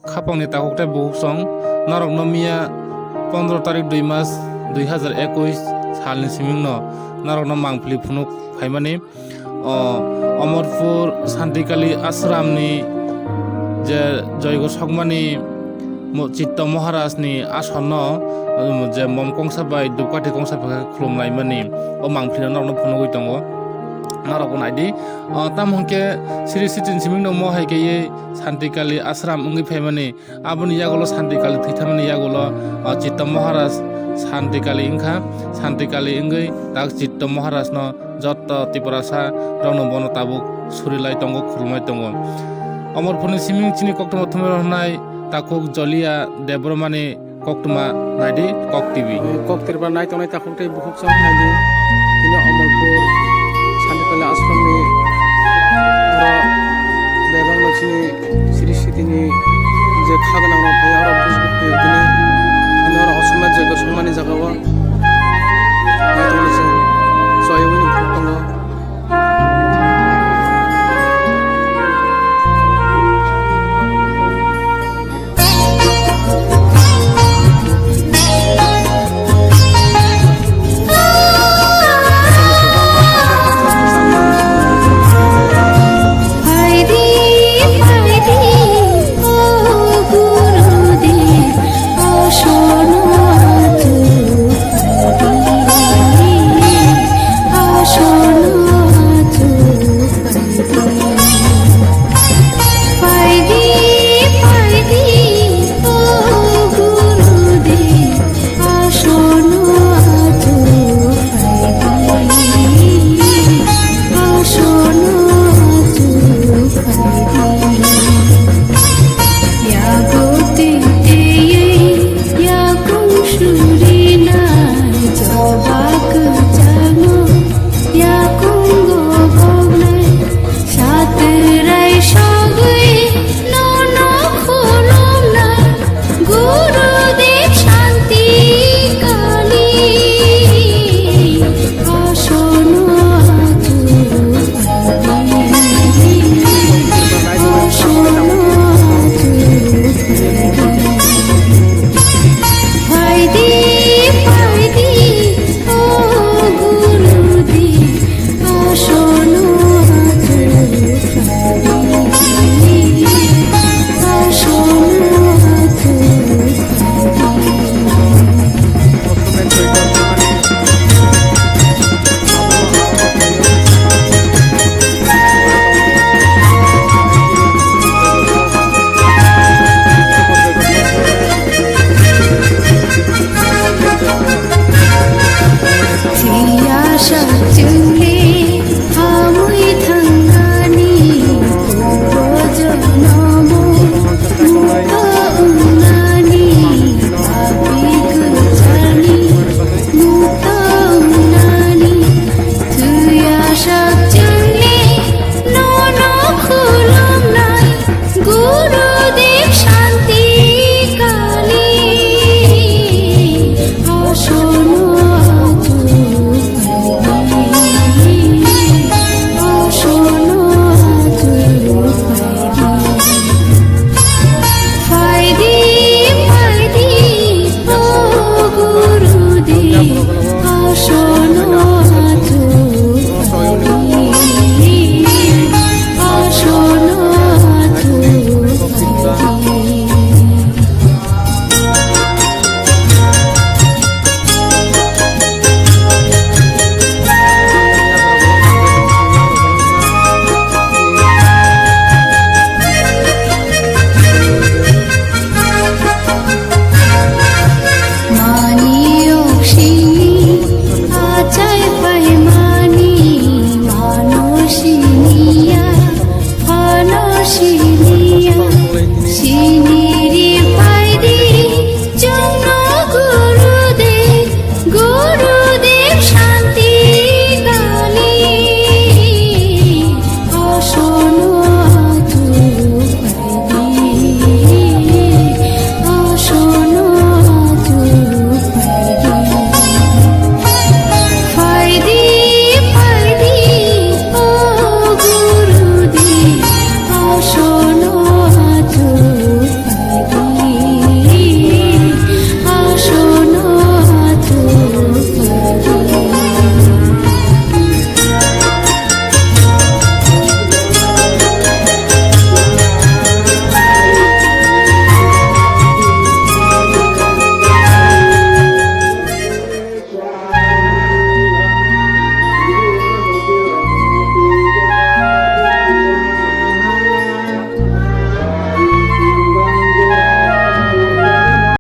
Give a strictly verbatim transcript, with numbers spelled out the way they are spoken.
Khapangni takhuk tei bukhuk song norokno miya pondro tarik dui mas dui hazar ekush salni simingno norokno mangpili phunuk phaimani. O Omorpur Santikali Ashramni je joigo sokmani mo-, Chitto Maharajni asonno, um, je mom kongsa bai dupkathi kongsa bai khe khulumlaimani o mangpilino norokno phunugwi tongo. Norokbo naidi. O, tamo hwnkhe Sri Sitini simingno mo hai khe Santikali Ashram wngwi phaimani. Aboni yagulo Santikali thwithamani yagulo, o, Chitto Maharaj Santikali wngkha. Santikali wngwi tak Chitto Maharajno jotto Tiprasa rokno bono tabuk surilai tongo, khulumlai tongo. Omorpurni siming chini koktwma thumwi rwnai takhuk Jolia Debbarmani koktwma naidi Kok T V. Kok Tripura nai tongnai takhuk tei bukhuk chwng naidi. Tini Omorpur Santikali Ashramni oro bebak no chini Sri Sitini je kha gwnang rok phai oro buj buj phai tini, tini oro osomnat joigo songmani jaga o nai tongmani chwng choi wngwi phuk tongo.